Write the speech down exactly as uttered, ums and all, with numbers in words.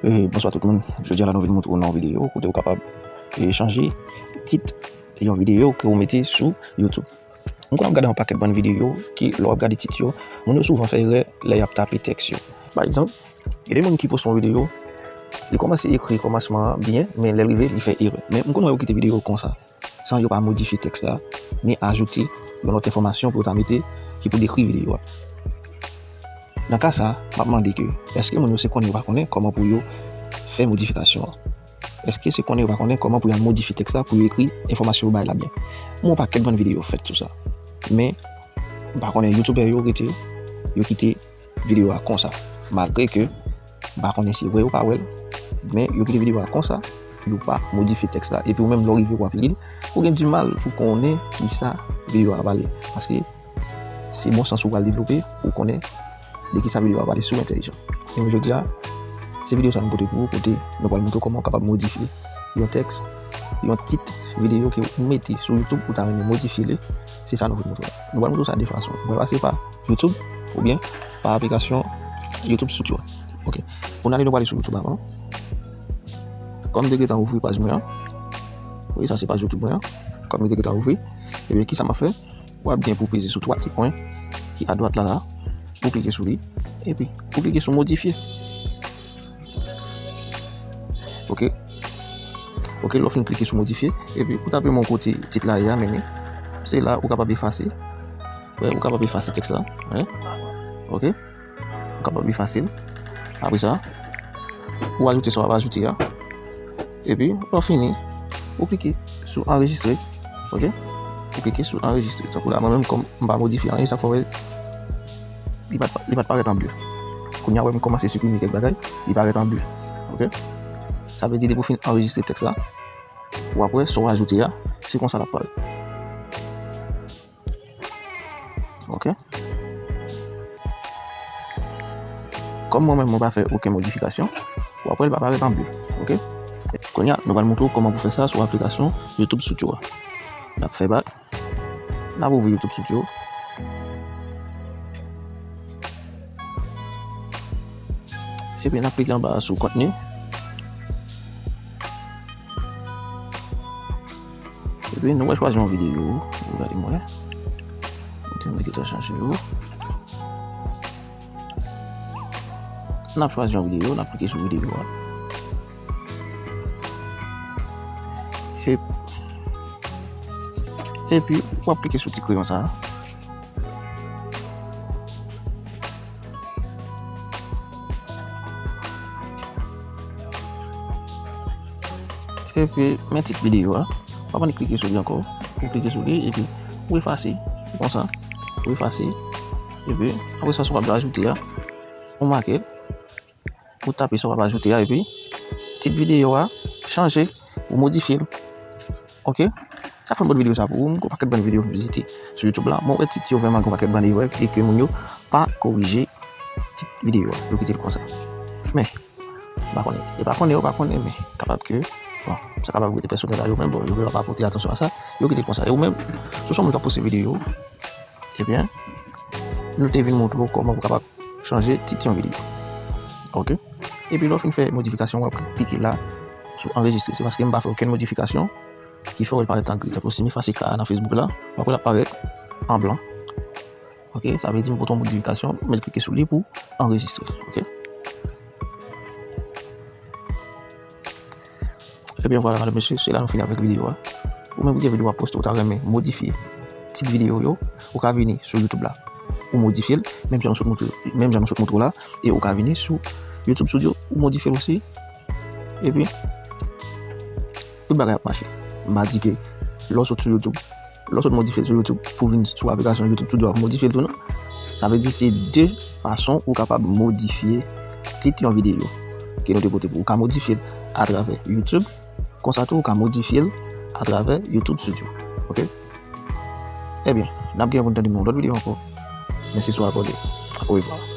E, bonswa tout moun. Jodi a la nou vin montre w nan yon videyo kote w kapab, e, chanje tit yon videyo ke w mete sou YouTube. M konn ap gade yon pakèt bann videyo ki, lè w ap gade tit yo, moun yo souvan fè erè lè y ap tape tèks yo. Pa egzanp, gen de moun ki poste yon videyo, li kòmanse ekri kòmansman an byen, men lè l rive, li fè erè. Men m konn wè yo kite videyo konsa, san yo pa modifye tèks la, ni ajoute yon lòt enfòmasyon pou yo ta mete ki pou dekri videyo a. Nan ka sa, m ap mande ke, èske moun yo se konnen yo pa konnen kòman pou yo fè modifikasyon an? Èske se konnen yo pa konnen kòman pou y al modifye tèks la, pou yo ekri enfòmasyon yo bay la byen? M wè yon pakèt bann videyo fèt sou sa. Men, m pa konnen, youtubè yo rete, yo kite videyo a konsa. Malgre ke m pa konnen si vre ou pa wè l, men yo kite videyo a konsa, yo pa modifye tèks la. Epi ou menm, lè w rive w ap li l, ou gen dimal pou konnen kisa videyo a pale. Paske se bon sans ou pral devlope pou konnen de kisa videyo a pale si w entèlijan. E jodi a, se videyo sa nou pote pou ou, kote nou pral montre w kòman w kapab modifye yon tèks, yon tit videyo ke ou mete sou YouTube, ou ta renmen modifye li. Se sa nou vle montre w. Nou pral montre w sa de fason. Ou pral pase pa YouTube oubyen pa aplikasyon YouTube Studio. Ok. Pou n ale, nou prale sou YouTube avan. Kòm m te gentan ouvri paj mwen an. Wi, sa se paj YouTube mwen an. Kòm m te gentan ouvri, ebyen, kisa m ap fè? W ap gen pou peze sou twa ti pwen ki adwat la, la. Ou klike sou li. Epi, ou klike sou modifye. Ok. Ok, lè w fin klike sou modifye, epi ou tape men w kote tit la ye a, mennen. Se la ou kapab efase. Wè, ou kapab efase tèks la. Wè. Ok. Ou kapab efase l. Apre sa, ou ajoute sa w ap ajoute a. Epi, lè w fini, ou klike sou anrejistre. Ok? Ou klike sou anrejistre. Tankou la, mwen menm, kòm m pa modifye anyen, sa fè w wè li pa t, li pa t parèt an ble. Kounye a, wè m kòmanse siprime kèk bagay, li parèt an ble. Ok? Sa vle di, depi w fin anrejistre tèks la, w ap wè sa w ajoute a, se konsa l ap parèt. Ok. Kòm mwen menm, mwen pa fè okenn modifikasyon, w ap wè l pa parèt an ble. Ok. Kounye a, nou pral montre w kòman pou fè sa sou aplikasyon YouTube Studio a. N ap fè bak. N ap ouvri YouTube Studio. Epi n ap klike anba a sou kontni. Epi nou pral chwazi yon videyo. Gade mwen. Ok, mwen gentan chache yo. N ap chwazi yon videyo, n ap klike sou videyo a. E, epi, w ap klike sou ti kreyon sa a. Epi, men tit videyo a. W ap annik klike sou li ankò. Ou klike sou li, epi ou efase. Konsa. Ou efase. Epi, apre sa, sa w ap ajoute a, ou make l. Ou tape sa w ap ajoute a, epi tit videyo a chanje, ou modifye l. Ok? Sa fè m pote videyo sa pou ou, m gon pakèt bann videyo m vizite sou YouTube la. Mwen wè tit yo vrèman gon pakèt bann erè e ke moun yo pa korije tit videyo a. Yo kite l konsa. Men, m pa konnen. E pa konnen, yo pa konnen, men kapab ke, bon, sa kapab rete pèsonèl a yo menm, bon, yo pa pote atansyon a sa. Yo kite l konsa. E ou menm, si w se yon moun k ap poste videyo, ebyen, nou te vin montre w kòman pou kapab chanje tit yon videyo. Ok? Epi lè w fin fè modifikasyon, w ap klike la sou anrejistre. Se paske m pa fè okenn modifikasyon ki fè w wè l parèt an gri. Tankou si m efase ka a nan Facebook la, w ap wè l ap parèt an blan. Ok? Sa vle di m pote yon modifikasyon, m mèt klike sou li pou anrejistre. Ok? Ebyen, vwala, medam, mesye, se la nou fini avèk videyo a. Ou menm ki gen videyo w ap poste, ou ta renmen modifye tit videyo yo, ou ka vini sou YouTube la, ou modifye l, menm jan nou sot montre, menm jan nou sot montre w la, e ou ka vini sou YouTube Studio, ou modifye l osi. Epi, tout bagay ap mache. M pa di ke lè w sot sou YouTube, lè w sot modifye l sou YouTube pou vin sou aplikasyon YouTube Studio a pou modifye l tou, non. Sa vle di se de fason ou kapab modifye tit yon videyo ke nou te pote pou ou. Ou ka modifye l atravè YouTube, konsa tou ou ka modifye l atravè YouTube Studio. Ok? Ebyen, n ap gen pou n tande nan yon lòt videyo ankò. Mèsi sou abòne. Orevwa.